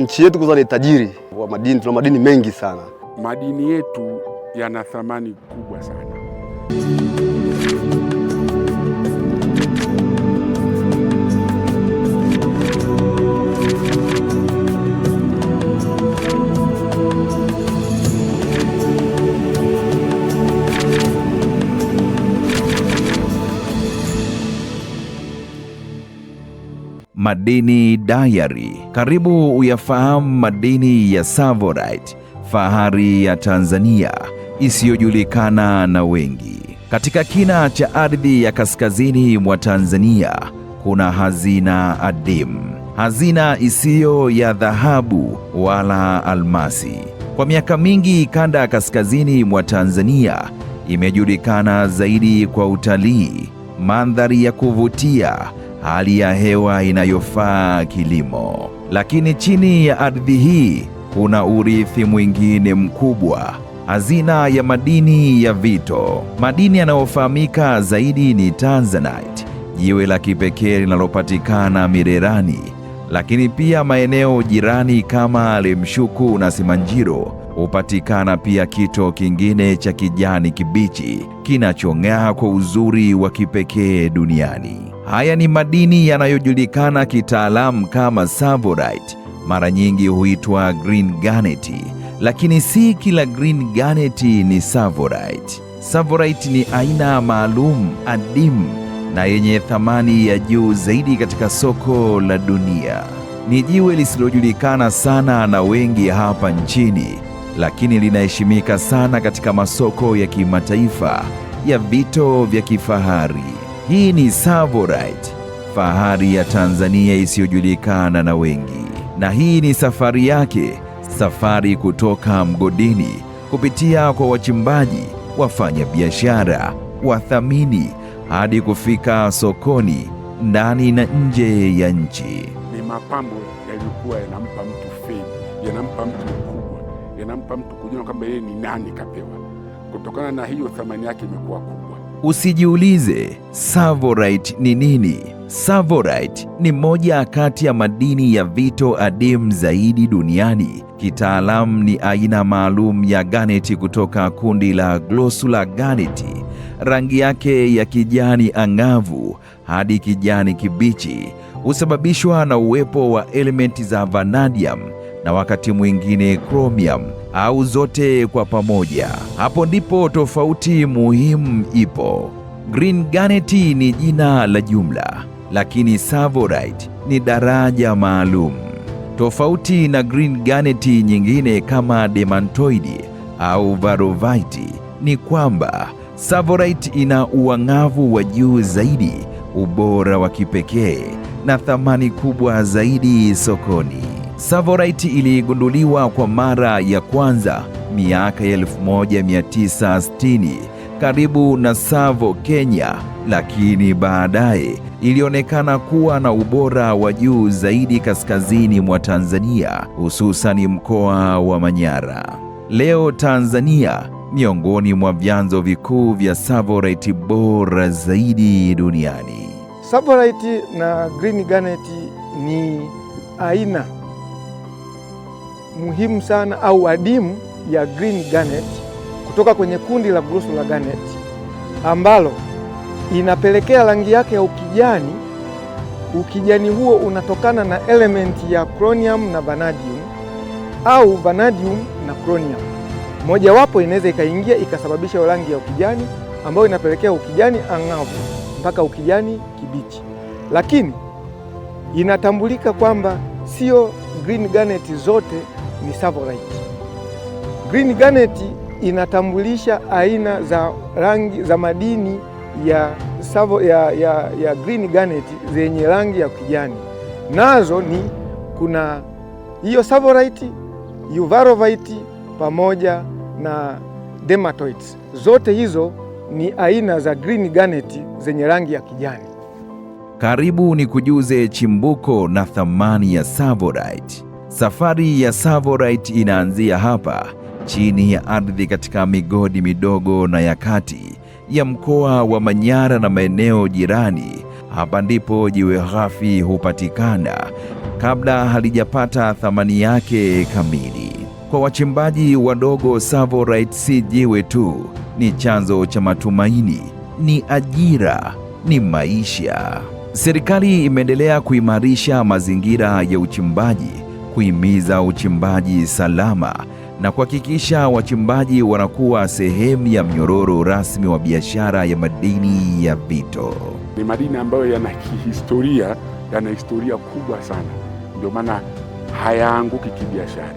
Nchi yetu kwanza ni tajiri wa madini, tuna madini mengi sana. Madini yetu yana thamani kubwa sana. Madini Diary. Karibu uyafahamu madini ya Tsavorite, fahari ya Tanzania isiyojulikana na wengi. Katika kina cha ardhi ya kaskazini mwa Tanzania kuna hazina adimu, hazina isiyo ya dhahabu wala almasi. Kwa miaka mingi, kanda ya kaskazini mwa Tanzania imejulikana zaidi kwa utalii, mandhari ya kuvutia, hali ya hewa inayofaa kilimo. Lakini chini ya ardhi hii kuna urithi mwingine mkubwa, hazina ya madini ya vito. Madini yanayofahamika zaidi ni Tanzanite, jiwe la kipekee linalopatikana Mirerani, lakini pia maeneo jirani kama Lemshuku na Simanjiro hupatikana pia kito kingine cha kijani kibichi kinachong'aa kwa uzuri wa kipekee duniani. Haya ni madini yanayojulikana kitaalamu kama Tsavorite, mara nyingi huitwa green garnet, lakini si kila green garnet ni Tsavorite. Tsavorite ni aina maalum adimu na yenye thamani ya juu zaidi katika soko la dunia. Ni jiwe lisilojulikana sana na wengi hapa nchini, lakini linaheshimika sana katika masoko ya kimataifa ya vito vya kifahari. Hii ni Tsavorite, fahari ya Tanzania isiyojulikana na wengi, na hii ni safari yake, safari kutoka mgodini kupitia kwa wachimbaji, wafanya biashara, wathamini hadi kufika sokoni ndani na nje ya nchi. Ni mapambo yaliyokuwa yanampa mtu fame, yanampa mtu ukubwa, yanampa mtu kujua kwamba yeye ni nani kapewa. Kutokana na hiyo, thamani yake imekuwa kubwa. Usijiulize Tsavorite ni nini. Tsavorite ni moja kati ya madini ya vito adimu zaidi duniani. Kitaalamu ni aina maalum ya garnet kutoka kundi la Grossular garnet. Rangi yake ya kijani ang'avu hadi kijani kibichi husababishwa na uwepo wa elementi za vanadium na wakati mwingine chromium au zote kwa pamoja. Hapo ndipo tofauti muhimu ipo. Green garnet ni jina la jumla, lakini Tsavorite ni daraja maalum. Tofauti na green garnet nyingine kama demantoid au varovite ni kwamba Tsavorite ina uang'avu wa juu zaidi, ubora wa kipekee na thamani kubwa zaidi sokoni. Tsavorite iligunduliwa kwa mara ya kwanza miaka ya 1960 karibu na Tsavo, Kenya, lakini baadaye ilionekana kuwa na ubora wa juu zaidi kaskazini mwa Tanzania, hususan mkoa wa Manyara. Leo Tanzania miongoni mwa vyanzo vikuu vya Tsavorite bora zaidi duniani. Tsavorite na green garnet ni aina muhimu sana au adimu ya green garnet kutoka kwenye kundi la Grossular garnet ambalo inapelekea rangi yake ya ukijani. Ukijani huo unatokana na element ya chromium na vanadium au vanadium na chromium. Mojawapo inaweza ikaingia ikasababisha rangi ya ukijani ambayo inapelekea ukijani ang'avu mpaka ukijani kibichi, lakini inatambulika kwamba sio green garnet zote ni Tsavorite. Green garnet inatambulisha aina za rangi za madini ya green garnet zenye rangi ya kijani, nazo ni kuna hiyo Tsavorite, Uvarovite pamoja na Demantoids. Zote hizo ni aina za green garnet zenye rangi ya kijani. Karibu nikujuze chimbuko na thamani ya Tsavorite. Safari ya Tsavorite inaanzia hapa chini ya ardhi katika migodi midogo na ya kati ya mkoa wa Manyara na maeneo jirani. Hapa ndipo jiwe ghafi hupatikana kabla halijapata thamani yake kamili. Kwa wachimbaji wadogo, Tsavorite si jiwe tu, ni chanzo cha matumaini, ni ajira, ni maisha. Serikali imeendelea kuimarisha mazingira ya uchimbaji, kuhimiza uchimbaji salama na kuhakikisha wachimbaji wanakuwa sehemu ya mnyororo rasmi wa biashara ya madini ya vito. Ni madini ambayo yana kihistoria, yana historia kubwa sana, ndio maana hayaanguki kibiashara,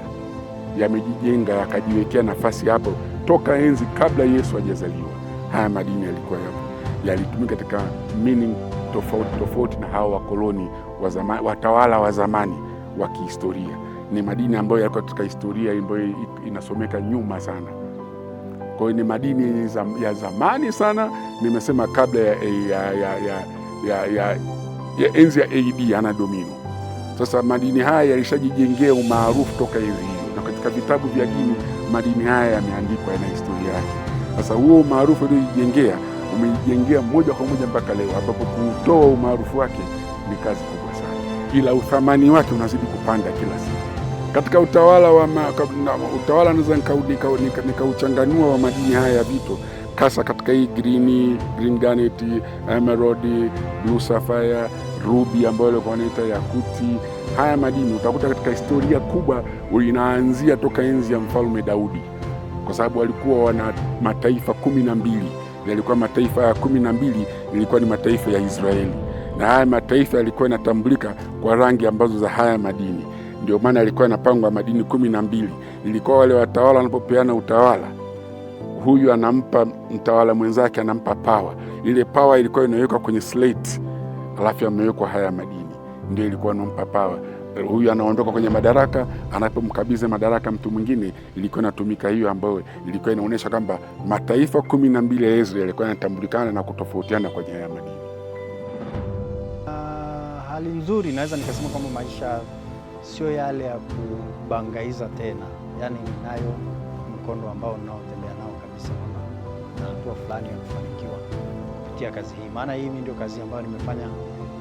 yamejijenga yakajiwekea nafasi hapo toka enzi kabla Yesu hajazaliwa. Haya madini yalikuwa yapo, yalitumika katika meaning tofauti tofauti na hawa wakoloni wa zamani, watawala wa zamani wa kihistoria. Ni madini ambayo yalikuwa katika historia ambayo inasomeka nyuma sana. Kwa hiyo ni madini ya zamani sana, nimesema kabla ya enzi ya AD, Anno Domini. Sasa madini haya yalishajijengea umaarufu toka enzi hiyo, na katika vitabu vya dini madini haya yameandikwa, yana historia yake. Sasa huo umaarufu uliojijengea umejijengea moja kwa moja mpaka leo, ambapo kuutoa umaarufu wake ni kazi kubwa sana, ila uthamani wake unazidi kupanda kila siku. Katika utawala wa utawala naweza nikauchanganua wa madini haya ya vito, hasa katika hii green garnet, emerald, blue sapphire, ruby ambayo walikuwa wanaita yakuti. Haya madini utakuta katika historia kubwa inaanzia toka enzi ya Mfalme Daudi, kwa sababu walikuwa wana mataifa 12. Yalikuwa mataifa ya 12 ilikuwa ni mataifa ya Israeli, na haya mataifa yalikuwa yanatambulika kwa rangi ambazo za haya madini. Ndio maana yalikuwa yanapangwa madini 12. Ilikuwa wale watawala wanapopeana utawala, huyu anampa mtawala mwenzake, anampa power. Ile power ilikuwa inawekwa kwenye slate, alafu yamewekwa haya madini, ndio ilikuwa inampa power. Huyu anaondoka kwenye madaraka, anapomkabidhi madaraka mtu mwingine, ilikuwa inatumika hiyo, ambayo ilikuwa inaonyesha kwamba mataifa 12 ya Israeli yalikuwa yanatambulikana na kutofautiana kwenye haya madini. Hali nzuri, naweza nikasema kwamba maisha sio yale ya kubangaiza tena, yaani ninayo mkondo ambao ninaotembea nao kabisa, kwamba na hatua fulani ya kufanikiwa kupitia kazi hii. Maana hii ndio kazi ambayo nimefanya,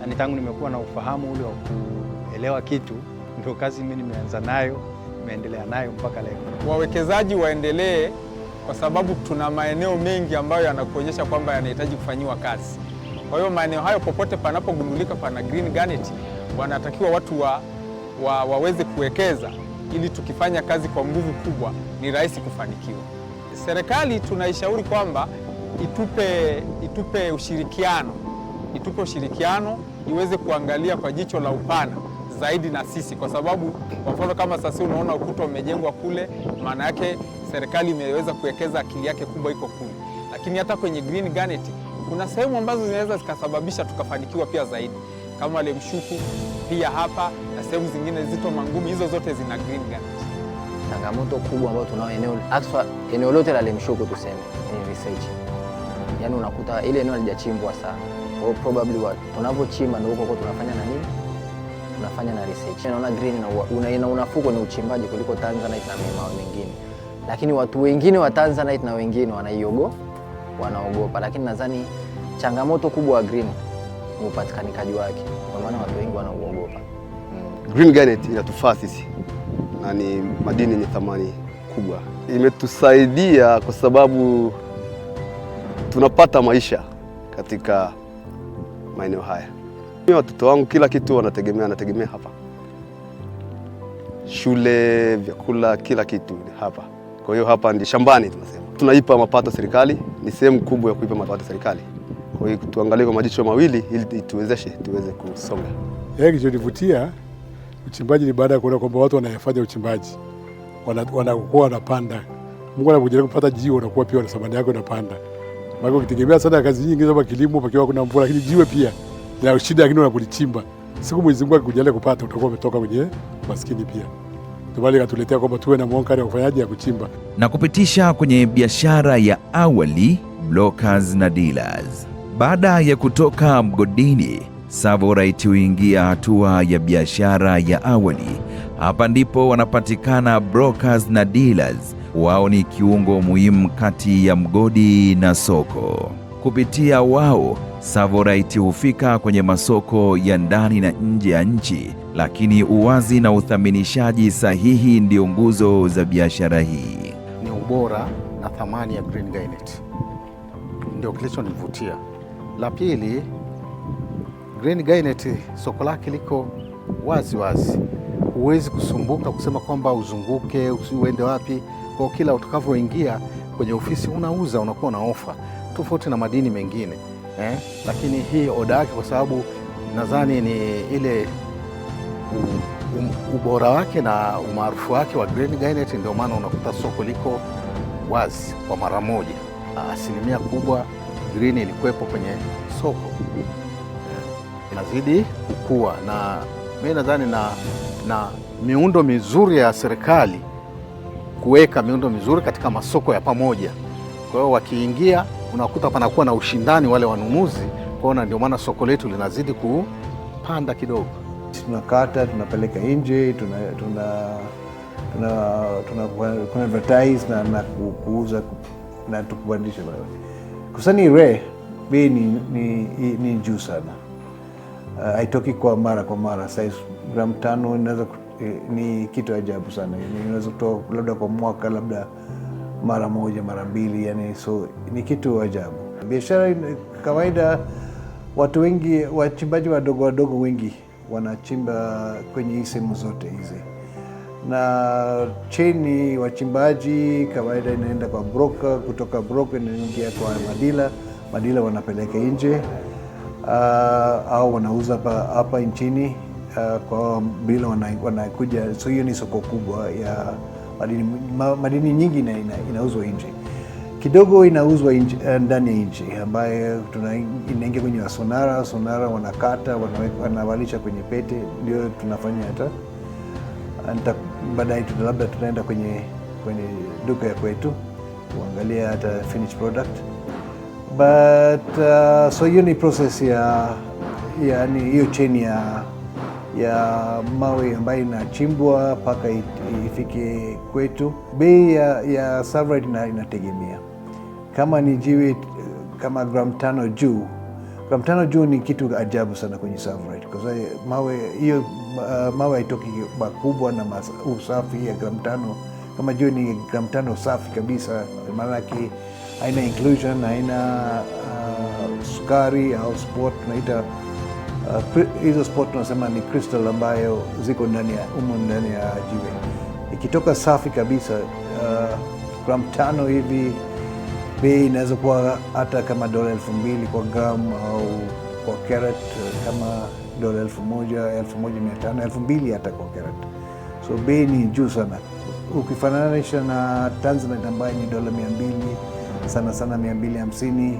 yani tangu nimekuwa na ufahamu ule wa kuelewa kitu, ndio kazi mimi nimeanza nayo, nimeendelea nayo mpaka leo. Wawekezaji waendelee, kwa sababu tuna maeneo mengi ambayo yanakuonyesha kwamba yanahitaji kufanyiwa kazi. Kwa hiyo maeneo hayo popote panapogundulika pana green garnet, wanatakiwa watu waweze kuwekeza ili tukifanya kazi kwa nguvu kubwa ni rahisi kufanikiwa. Serikali tunaishauri kwamba itupe ushirikiano iweze kuangalia kwa jicho la upana zaidi na sisi, kwa sababu kwa mfano kama sasa unaona ukuta umejengwa kule, maana yake serikali imeweza kuwekeza akili yake kubwa iko kule, lakini hata kwenye green garnet kuna sehemu ambazo zinaweza zikasababisha tukafanikiwa pia zaidi, kama Lemshuku pia hapa na sehemu zingine zito Mangumi, hizo zote zina green garnet. Changamoto kubwa ambayo tunao eneo haswa eneo lote la Lemshuku tuseme ni research. Yaani unakuta ile eneo halijachimbwa sana. Kwa hiyo probably tunavyochimba ndio huko tunafanya na nini? Tunafanya na research. Naona green ina unafuu kwenye uchimbaji kuliko Tanzanite na mawe mengine. Lakini watu wengine wa Tanzanite na wengine wanaogopa, lakini nadhani changamoto kubwa wa green ni upatikanikaji wake, kwa maana watu wengi wanauogopa. Green garnet inatufaa sisi na ni madini yenye thamani kubwa. Imetusaidia kwa sababu tunapata maisha katika maeneo haya. Watoto wangu kila kitu wanategemea, wanategemea hapa, shule, vyakula, kila kitu ni hapa. Kwa hiyo hapa ndi shambani, tunasema tunaipa mapato serikali, ni sehemu kubwa ya kuipa mapato serikali. Kwa hiyo tuangalie kwa majicho mawili ili ituwezeshe tuweze kusonga. Yeye kilichonivutia uchimbaji ni baada ya kuona kwamba watu wanayefanya uchimbaji wanakuwa wanapanda. Mungu anapokujalia kupata jiwe unakuwa pia na thamani yako inapanda. Maana ukitegemea sana kazi nyingi kama kilimo pakiwa kuna mvua, lakini jiwe pia lina shida, lakini unapolichimba siku Mwenyezi Mungu akikujalia kupata utakuwa umetoka kwenye maskini pia. Ndio maana ikatuletea kwamba tuwe na mwonekano wa kufanyaje ya kuchimba. Na kupitisha kwenye biashara ya awali, brokers na dealers. Baada ya kutoka mgodini, Tsavorite huingia hatua ya biashara ya awali. Hapa ndipo wanapatikana brokers na dealers. Wao ni kiungo muhimu kati ya mgodi na soko. Kupitia wao, Tsavorite hufika kwenye masoko ya ndani na nje ya nchi. Lakini uwazi na uthaminishaji sahihi ndio nguzo za biashara hii. Ni ubora na thamani ya Green Garnet ndio kilichonivutia. La pili, Green Garnet soko lake liko wazi wazi, huwezi kusumbuka kusema kwamba uzunguke uende wapi. Kwa kila utakavyoingia kwenye ofisi unauza, unakuwa na ofa tofauti na madini mengine eh? Lakini hii oda yake kwa sababu nadhani ni ile ubora wake na umaarufu wake wa Green Garnet, ndio maana unakuta soko liko wazi kwa mara moja. Asilimia kubwa green ilikuwepo kwenye soko, inazidi kukua, na mimi nadhani na miundo mizuri ya serikali kuweka miundo mizuri katika masoko ya pamoja. Kwa hiyo wakiingia, unakuta panakuwa na ushindani wale wanunuzi, kwa hiyo ndio maana soko letu linazidi kupanda kidogo. Tunakata, tunapeleka nje, tuna advertise na kuuza na tukubadilisha. Kwa ni rare, bei ni juu sana. Haitoki kwa mara kwa mara. Size gram 5 inaweza ni kitu ajabu sana. Inaweza kutoa labda kwa mwaka labda mara moja mara mbili, yani, so ni kitu ajabu. Biashara kawaida, watu wengi, wachimbaji wadogo wadogo wengi wanachimba kwenye hii sehemu zote hizi, na chini wachimbaji kawaida inaenda kwa broker, kutoka broker inaingia kwa madila, madila wanapeleka nje au wanauza hapa nchini kwa bila wanakuja. So hiyo ni soko kubwa ya madini. Madini nyingi inauzwa nje, kidogo inauzwa ndani ya nchi, ambayo inaingia kwenye sonara. Sonara wanakata, wanavalisha kwenye pete, ndio tunafanya hata baadaye labda tunaenda kwenye duka ya kwetu kuangalia hata finished product. But so hiyo ni process ya yani hiyo chain ya mawe ambayo inachimbwa mpaka ifike kwetu. Bei ya Tsavorite inategemea kama ni jiwe kama gram 5 juu. Gram 5 juu ni kitu ajabu sana kwenye Tsavorite, kwa sababu mawe hiyo mawe haitoki makubwa na usafi ya gram 5. Kama jiwe ni gram 5 safi kabisa, maana yake haina inclusion, haina sukari au spot tunaita hizo spot tunasema ni crystal ambayo ziko ndani ya umo ndani ya jiwe. Ikitoka safi kabisa gram 5 hivi, bei inaweza kuwa hata kama $2,000 kwa gram, au kwa carat kama $1,000, $1,500, $2,000 hata kwa carat. So bei ni juu sana ukifananisha na Tanzanite ambayo ni $200, sana sana $250.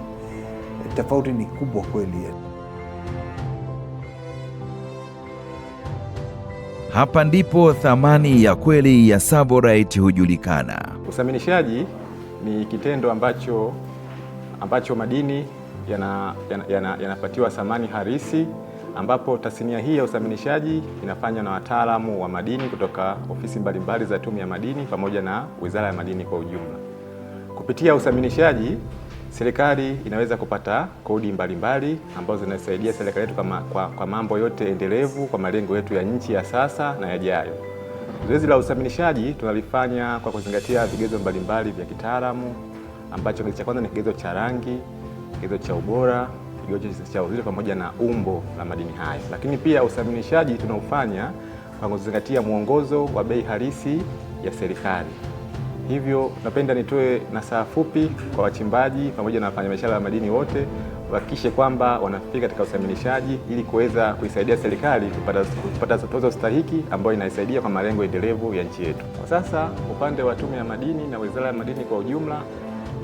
Tofauti ni kubwa kweli. Hapa ndipo thamani ya kweli ya Tsavorite hujulikana. Uthaminishaji ni kitendo ambacho madini yanapatiwa thamani halisi, ambapo tasnia hii ya uthaminishaji inafanywa na wataalamu wa madini kutoka ofisi mbalimbali za Tume ya Madini pamoja na Wizara ya Madini kwa ujumla. Kupitia uthaminishaji, serikali inaweza kupata kodi mbalimbali ambazo zinasaidia serikali yetu kwa mambo yote endelevu kwa malengo yetu ya nchi ya sasa na yajayo. Zoezi la uthaminishaji tunalifanya kwa kuzingatia vigezo mbalimbali vya kitaalamu, ambacho cha kwanza ni kigezo cha rangi, kigezo cha ubora, kigezo cha uzito pamoja na umbo la madini hayo. Lakini pia uthaminishaji tunaufanya kwa kuzingatia mwongozo wa bei halisi ya serikali. Hivyo napenda nitoe nasaha fupi kwa wachimbaji pamoja na wafanyabiashara wa madini wote, wahakikishe kwamba wanafika katika uthaminishaji ili kuweza kuisaidia serikali kupata tozo stahiki ambayo inaisaidia kwa malengo endelevu ya nchi yetu. Kwa sasa upande wa Tume ya Madini na Wizara ya Madini kwa ujumla,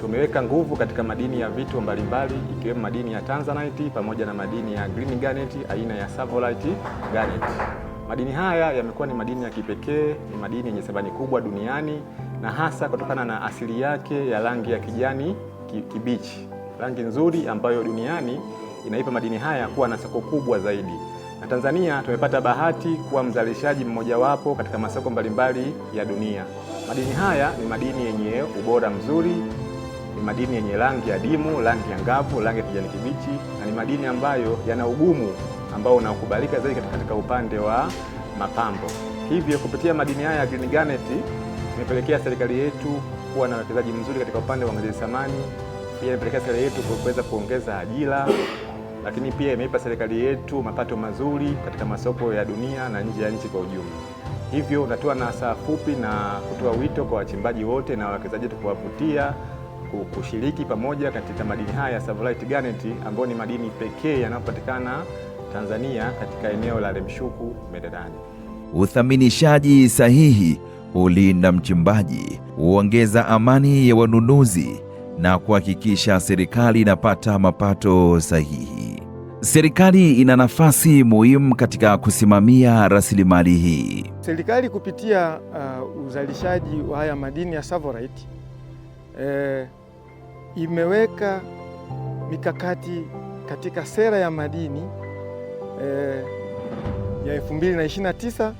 tumeweka nguvu katika madini ya vitu mbalimbali ikiwemo madini ya Tanzanite pamoja na madini ya Green Garnet aina ya Tsavorite Garnet. Madini haya yamekuwa ni madini ya kipekee, ni madini yenye thamani kubwa duniani, na hasa kutokana na asili yake ya rangi ya kijani kibichi, rangi nzuri ambayo duniani inaipa madini haya kuwa na soko kubwa zaidi. Na Tanzania tumepata bahati kuwa mzalishaji mmojawapo katika masoko mbalimbali ya dunia. Madini haya ni madini yenye ubora mzuri, ni madini yenye rangi ya dimu, rangi angavu, rangi ya kijani kibichi, na ni madini ambayo yana ugumu ambao unakubalika zaidi katika upande wa mapambo. Hivyo kupitia madini haya ya Green Garnet imepelekea serikali yetu kuwa na uwekezaji mzuri katika upande wa uongezaji thamani, pia imepelekea serikali yetu kuweza kuongeza ajira, lakini pia imeipa serikali yetu mapato mazuri katika masoko ya dunia na nje ya nchi kwa ujumla. Hivyo natoa nasaha fupi na kutoa wito kwa wachimbaji wote na wawekezaji wetu kuwavutia kushiriki pamoja katika madini haya ya Tsavorite Garnet ambayo ni madini pekee yanayopatikana Tanzania katika eneo la Lemshuku Mererani. Uthaminishaji sahihi hulinda mchimbaji, huongeza amani ya wanunuzi na kuhakikisha serikali inapata mapato sahihi. Serikali ina nafasi muhimu katika kusimamia rasilimali hii. Serikali kupitia uzalishaji wa haya madini ya Tsavorite imeweka mikakati katika sera ya madini ya 2029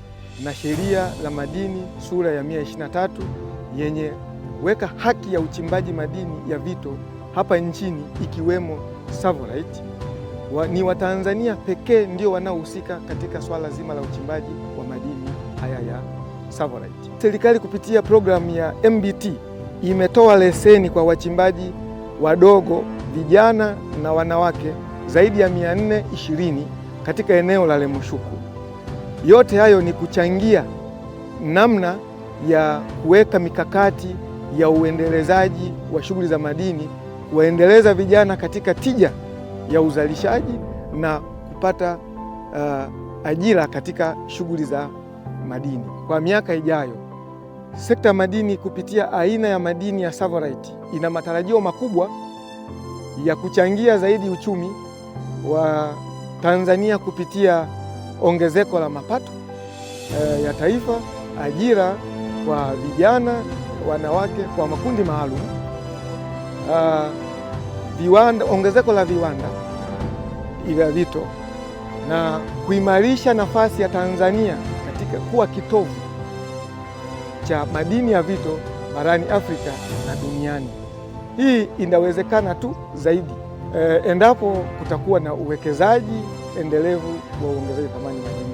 na sheria la madini sura ya 123 yenye weka haki ya uchimbaji madini ya vito hapa nchini ikiwemo Tsavorite. Ni Watanzania pekee ndio wanaohusika katika swala zima la uchimbaji wa madini haya ya Tsavorite. Serikali kupitia programu ya MBT imetoa leseni kwa wachimbaji wadogo, vijana na wanawake zaidi ya 420 katika eneo la Lemshuku. Yote hayo ni kuchangia namna ya kuweka mikakati ya uendelezaji wa shughuli za madini, kuwaendeleza vijana katika tija ya uzalishaji na kupata ajira katika shughuli za madini. Kwa miaka ijayo, sekta ya madini kupitia aina ya madini ya Tsavorite ina matarajio makubwa ya kuchangia zaidi uchumi wa Tanzania kupitia ongezeko la mapato ya taifa, ajira kwa vijana, wanawake, kwa makundi maalum, viwanda, ongezeko la viwanda vya vito na kuimarisha nafasi ya Tanzania katika kuwa kitovu cha madini ya vito barani Afrika na duniani. Hii inawezekana tu zaidi endapo kutakuwa na uwekezaji endelevu wa uongezaji thamani madini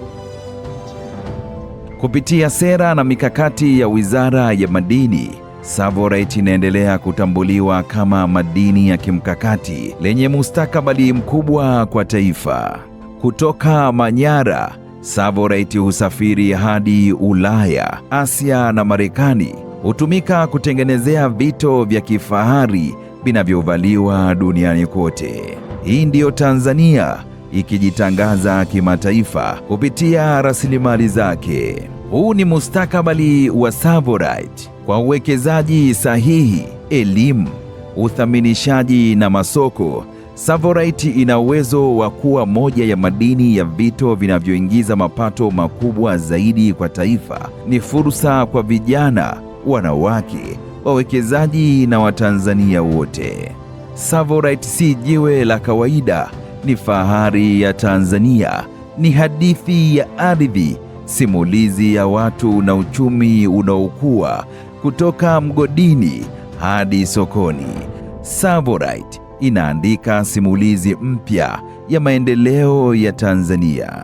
nchini. Kupitia sera na mikakati ya Wizara ya Madini, Tsavorite inaendelea kutambuliwa kama madini ya kimkakati lenye mustakabali mkubwa kwa taifa. Kutoka Manyara, Tsavorite husafiri hadi Ulaya, Asia na Marekani. Hutumika kutengenezea vito vya kifahari vinavyovaliwa duniani kote. Hii ndiyo Tanzania ikijitangaza kimataifa kupitia rasilimali zake. Huu ni mustakabali wa Tsavorite kwa uwekezaji sahihi, elimu, uthaminishaji na masoko. Tsavorite ina uwezo wa kuwa moja ya madini ya vito vinavyoingiza mapato makubwa zaidi kwa taifa. Ni fursa kwa vijana, wanawake, wawekezaji na Watanzania wote. Tsavorite si jiwe la kawaida, ni fahari ya Tanzania, ni hadithi ya ardhi, simulizi ya watu na uchumi unaokua kutoka mgodini hadi sokoni. Tsavorite inaandika simulizi mpya ya maendeleo ya Tanzania.